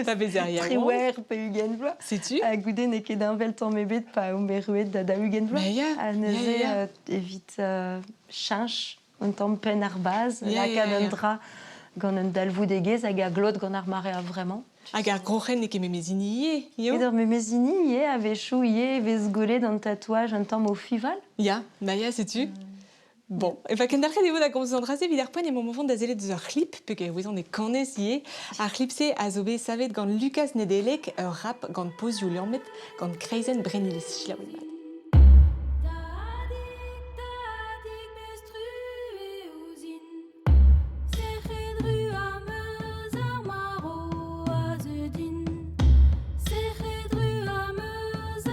Pa vezer yaouank. Triwec'h pe 20 vloaz. Setu. Ha goude n'eo ket heñvel tamm ebet pa omp erruet da 40 vloaz. Ba ya, Ha neuze ya, ya, ya. evit cheñch un tamm penn ar baz, Ya, lakaat ya, ya. un dra gant un dalvoudegezh hag a glot gant ar mare a-vremañ. Hag ar groc'hen n'eo ket memes hini ivez, eo? Ket ur memes hini ivez, a-wechoù ivez e vez gwelet an tatouaj un tamm o fival. Ya, bah ya, setu. Bon, e va kendalc'het e vo da gomz an dra-se evit ar poent emaomp o vont da sellet deus ur c'hlip, peogwir e ouezan e kanez ivez. Ar c'hlip-se a zo bet savet gant Lucas Nedeleg, ur rap gant pozioù liammet gant kreizenn Brenniliz. Selaouit mat. Tadig, tadig, bez truez ouzhin. Sec'hed ru am eus ar marv a zeu din. Sec'hed ru am eus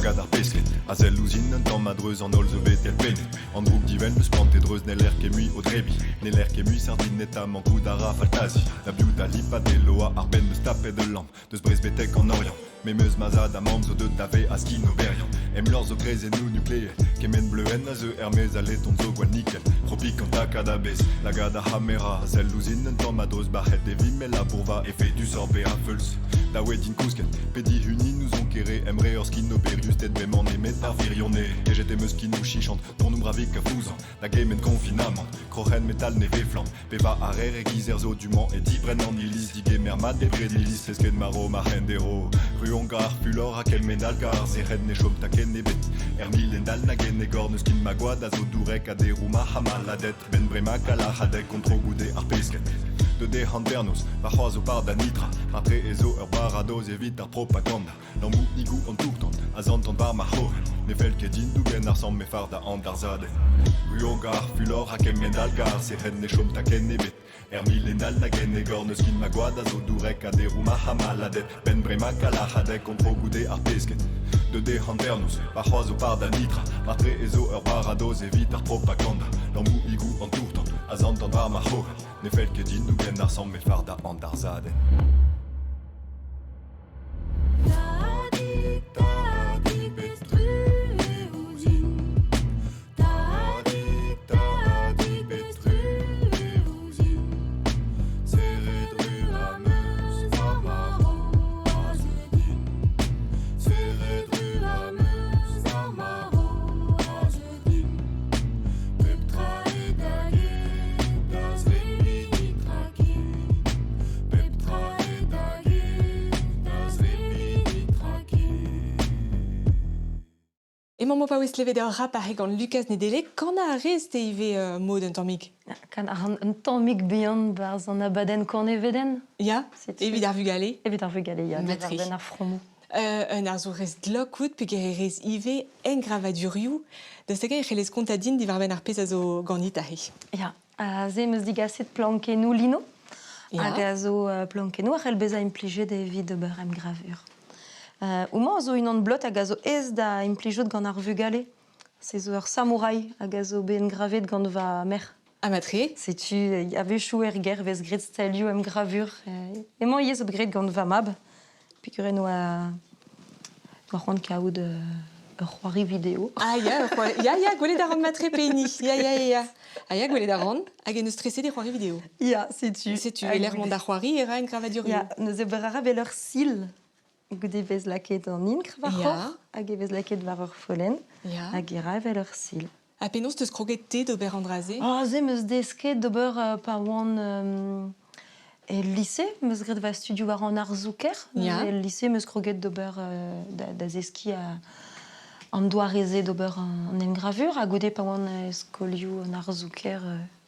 Lagad ar pesked A sell ouzhin un tamm a-dreuz an holl zo bet elfennet An droug divent eus plant e dreuz n'heller ket mui o drebiñ N'heller ket mui sardineta mankout a ra faltazi Da biv da lipat e loa ar benn 'meus tapet ul lamm Deus Brest betek an Oriant Me 'meus ma zad ha mamm zo deut da vezañ skinoberiant Em lorc'h zo krezennoù nukleel Kement bleuenn a zeu er-maez al leton zo gwall nikel Propik an takad a-bezh Lagad ar c'hamera a sell ouzhin un tamm a-dreuz Bac'het e vimp el labourva efedusoc'h bezañ feuls Da wedin kousket pe dihuniñ n'ouzon ket re em re ur skinoberiusted bremañ nemet ar wirionez Kejet em eus skinoù chichant Tonnoù bravik a fouzhañ Da gement konfinamant Kroc'hen metal nevez-flamm Bevañ a reer e-giz er zo du-mañ e dibrenn an iliz Digemer mat bepred iliz Fesket marv ma c'hendero Ruongar fulor ha kement all kar Sec'hed ne chom takenn ebet Er milendall nag en egor N'eus ket ma gwad a zo dourek ha deroù ma c'hamaladed Benn bremañ kalac'hadek kontro goude ar pesked Deut eo hanternoz warc'hoazh zo par da nitra Matre ez zo ur baradoz evit ar propaganda Lammoù-igoù an tour-tan a zantan war ma c'horre Ne fell ket din dougen ar samm me fardañ an darzhadenn Ruogar, fulor ha kement all gar Sec'hed ne chom takenn ebet Er milendall nag en egor N'eus ket ma gwad a zo dourek ha deroù ma c'hamaladed Benn bremañ kalac'hadek kontro goude ar pesked Deut eo hanternoz, warc'hoazh zo par da nitra Matre ez zo ur baradoz evit ar propaganda Lammoù-igoù an tour-tan a zantan war ma c'horre Ne fell ket din dougen ar samm me fardañ an darzhadenn Tadig, tadig, bez truez ouzhin. Tadig, tadig, bez truez ouzhin. Serret ru am eus war ma roazet din. Serret ru am eus war ma roazet din. Pep tra eo da get, da zrebiñ netra ken. Pep tra eo da get, da zrebiñ netra ken. Emañ o paouez klevet ur rap aze gant Lukaz Nedeleg. Kanañ a rez te ivez mod un tammig? Kan a ran un tammig bihan 'barzh an abadenn Kanevedenn. Ya, evit ar vugale. Evit ar vugale, ya, Matre. diwar-benn ar fromoù. Un arzourez glok out peogwir e rez ivez engravadurioù. Da segañ e c'hellez kontañ din diwar-benn ar pezh a zo ganit aze. Ya, aze em eus digaset plankennoù lino hag a zo plankennoù a c'hell bezañ implijet evit ober emgravur. Homañ a zo unan blot hag a zo aes da implijout gant ar vugale. Se zo ur samouraï hag a zo bet engravet gant va merc'h. Ha matre? Setu a-wechoù er gêr vez graet stalioù emgravur. Emañ ivez zo bet graet gant va mab peogwir en doa doa c'hoant kaout ur c'hoari video. Ah ya, ur c'hoari... Ya, ya, gwelet a ran matre pehini. Ya, ya, ya, ya. Ah ya, gwelet a ran. Hag en deus treset e c'hoari video. Ya, setu. Setu, e-lec'h mont da c'hoari e ra engravadurioù. Ya, neuze ober a ra 'vel ur sil. Goude e vez lakaet an inkr war c'horf hag e vez lakaet war ur follenn hag e ra evel ur sil. Ha penaos 'teus kroget te d'ober an dra-se? Ah, se 'm eus desket d'ober pa oan el lise. 'm eus graet va studioù war an arzoù-kaer. El lise 'm eus kroget d'ober da zeskiñ an doare-se d'ober an engravur. Ha goude pa oan e skolioù an arzoù-kaer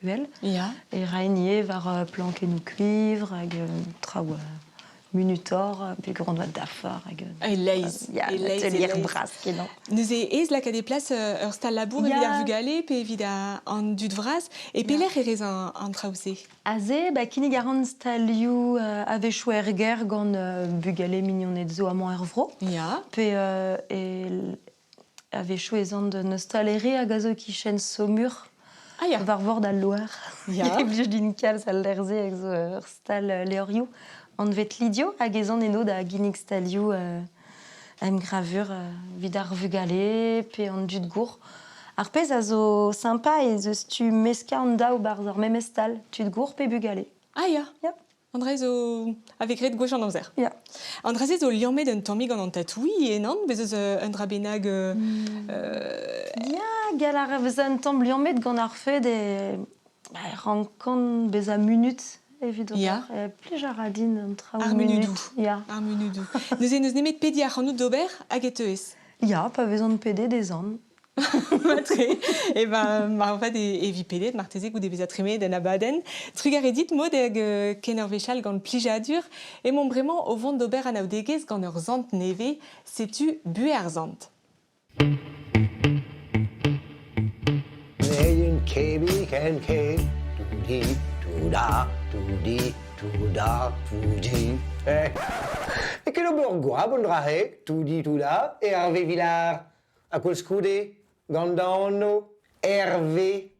uhel, e raen ivez war plankennoù cuivre hag traoù munutoc'h peogwir on oa dafar hag E-leizh, ya, e-leizh, atelier e-leizh. bras-kenañ. Neuze ez lakaat e plas ur stal-labour evit ar vugale pe evit an dud vras. E pelec'h e rez an traoù-se? Aze, ba, kinnig a ran stalioù a-wechoù er gêr gant bugale mignoned zo amañ er vro. Pe a-wechoù ez an d'un ostaleri hag a zo e-kichen Saumur. Ah ya. War vord al loar. E blij din kalz al lec'h-se hag zo ur stal levrioù anvet Lidio hag ez an eno da ginnig stalioù emgravur evit ar vugale pe an dud gour. Ar pezh a zo sympa ez eus tu meskañ an daou 'barzh ar memes stal, tud gour pe bugale. Ah ya. Ya. An dra zo a vez graet gwech an amzer. Ya. An dra-se zo liammet un tammig gant an tatouiñ e nann? Bez eus un dra bennak... Ya, gall a ra bezañ un tamm liammet gant ar fed e ba, e rankan bezañ munut evit ober. Ya. Plij a ra din an traoù Ar munudoù. munut. Ya. Ar munudoù. Neuze n'eus nemet pediñ ac'hanout d'ober hag e teuez. Ya, pa vezan pedet ez an. Matre. E ben, marvat e vi pedet marteze goude bezañ tremenet en abadenn. Trugarez dit, Maud, hag ken ur wech all gant plijadur. Emaomp bremañ o vont d'ober anaoudegezh gant ur sant nevez. Setu Buhez ar Sant. K N K do D do da do D do da do D. E ket ober goap an dra-se, tout di tout da, Hervé Vilard. Ha koulskoude, gant da anv, Hervé.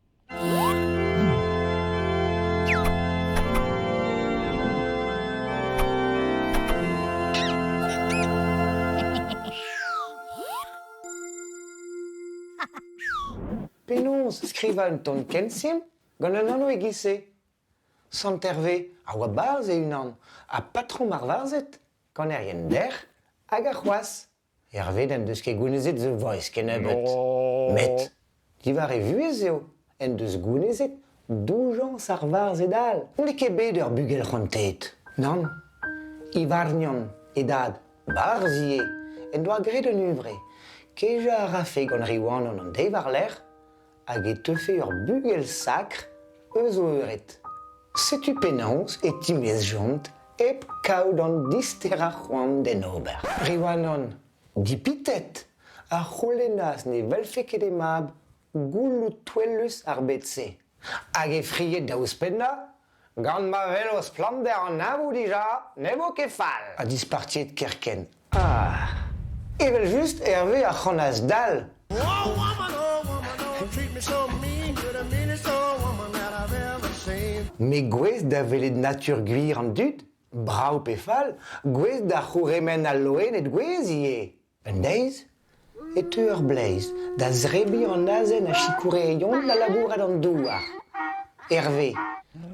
Penaos skrivañ un ton ken simpl gant un anv e-giz-se? Sant Hervé a oa barzh e-unan ha patrom ar varzhed, kanerien dec'h hag arc'hoazh. Hervé n'en deus ket gounezet The Voice kennebeut. Met diwar e vuhez eo en deus gounezet doujañs ar varzhed all. N'eo ket bet ur bugel c'hoantaet, nann. Ivarnion, e dad, barzh ivez, en doa graet un huñvre. Kejañ a rafe gant Riwanon an deiz war-lerc'h hag e teufe ur bugel sakr eus o eured. Setu penaos e timezjont hep kaout an disterañ c'hoant d'en ober. Riwanon, dipitet, a c'houlennas ne welfe ket he mab gouloù touellus ar bed-se. Hag he fried da ouzhpennañ, gant ma welo splannder an neñvoù dija, ne vo ket fall. Ha dispartiet kerkent. Ah! Evel-just, Hervé a c'hanas dall. Me gouest da welet natur gwir an dud, brav pe fall, gouest da c'houremenn al loened gouez ivez. Un deiz e teu ur bleiz da zebriñ an azen a sikoure e yontr da labourat an douar. Hervé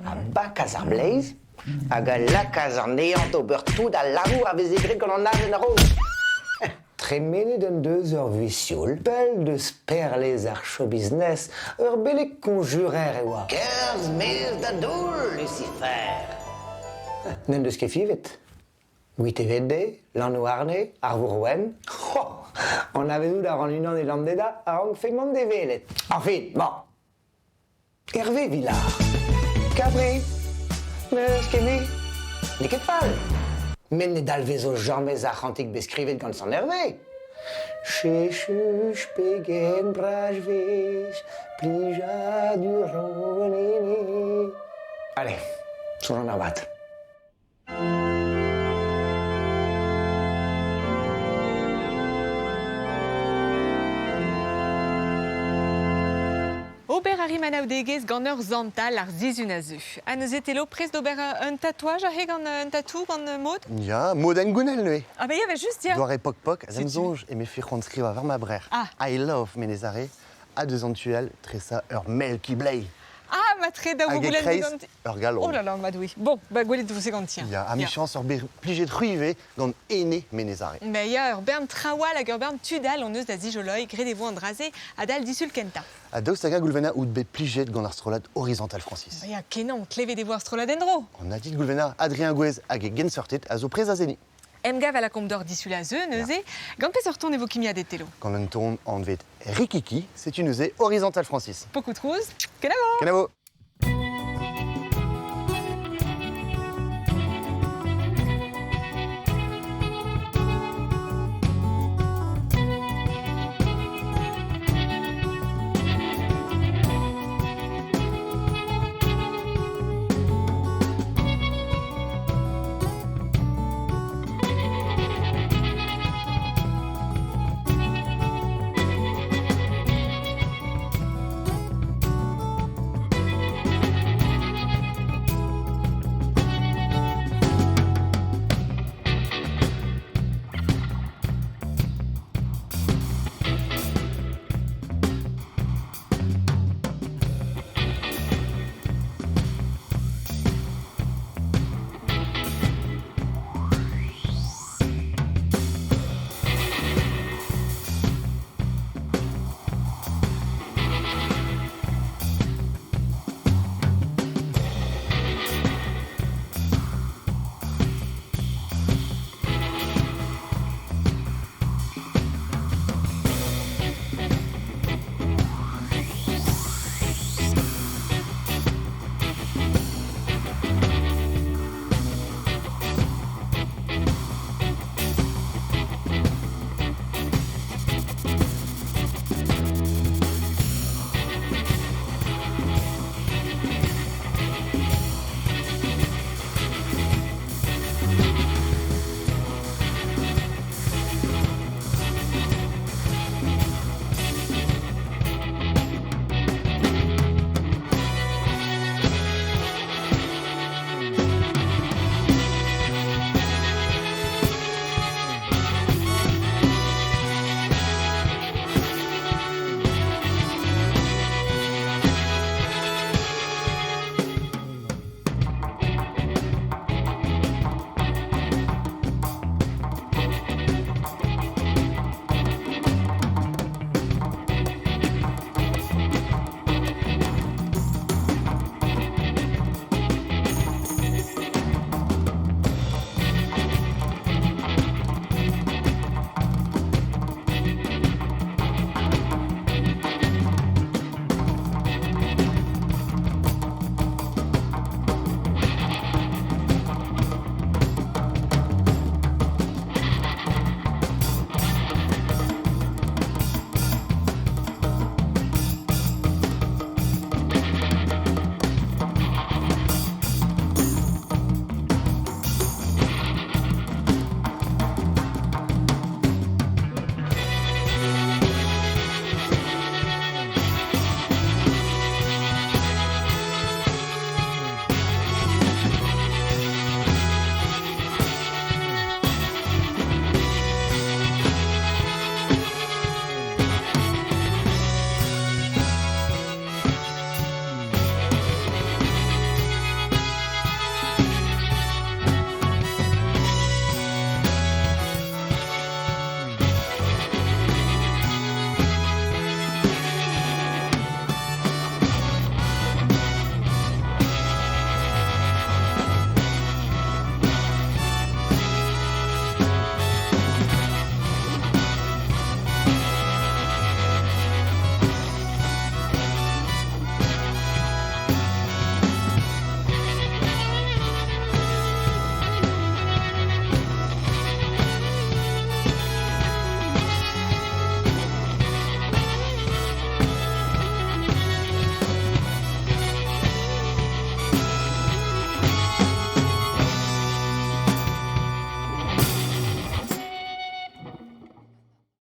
a bakas ar bleiz hag a lakaas anezhañ d'ober tout al labour a veze graet gant an azen a-raok. Tremenet en deus ur vuhez sioul, pell deus perlez ar show-business, ur beleg koñjurer e oa. Kerzh 'maez da doull, Lucifer! N'en deus ket fivet. Gwitevede, Lanhouarne, ar Vourc'h-Wenn, oh, anavezout a ran unan e Landeda a rankfe mont d'e welet. Enfin, bon. Hervé Villard. Kabre, n'eus ket mui. N'eo ket fall. Met ne dalvezo james ar c'hantik bet skrivet gant Sant Hervé. Chechuch pegen brasvez, plijadur an ene. Allez, soñj an avat. Ober a rim anaoudegezh gant ur santal ar sizhun a zeu. Ha neuze Telo, prest d'ober un tatouage aze gant un tatou gant Maud? Ya, Maud Engounel neuze. Ah bah ya, bah just ya. Doare pok-pok, a soñj e mefe c'hoant skrivañ war ma brec'h. Ah. I love Menez Are, ha deus an tu all, tresañ ur mell ki-bleiz. Ah, matre daou Hag goulenn e-kreiz digant... ur galon. Oh là là, ma doue. Bon, bah gwelet vo se ganti. hein. Ya, ha michañs ur bet plijet c'hwi ivez gant ene Menez Are. Mais ya, ur bern trawal hag ur bern tud all hon eus da zijoloiñ, graet e vo an dra-se adal disul kentañ. Ha daoust hag Goulvena out bet plijet gant ar strollad Horizontal Francis? Ya, kenañ, klevet e vo ar strollad en-dro. On a dit Goulvena, Adrien Gouez hag e genseurted a zo prest da seniñ. Emgav a lakaomp deoc'h disul a zeu neuze. Gant peseurt ton e vo kimiadet Telo? Gant un ton anvet Rikiki, setu neuze Horizontal Francis. Pokoù trouz, kenavo! Kenavo!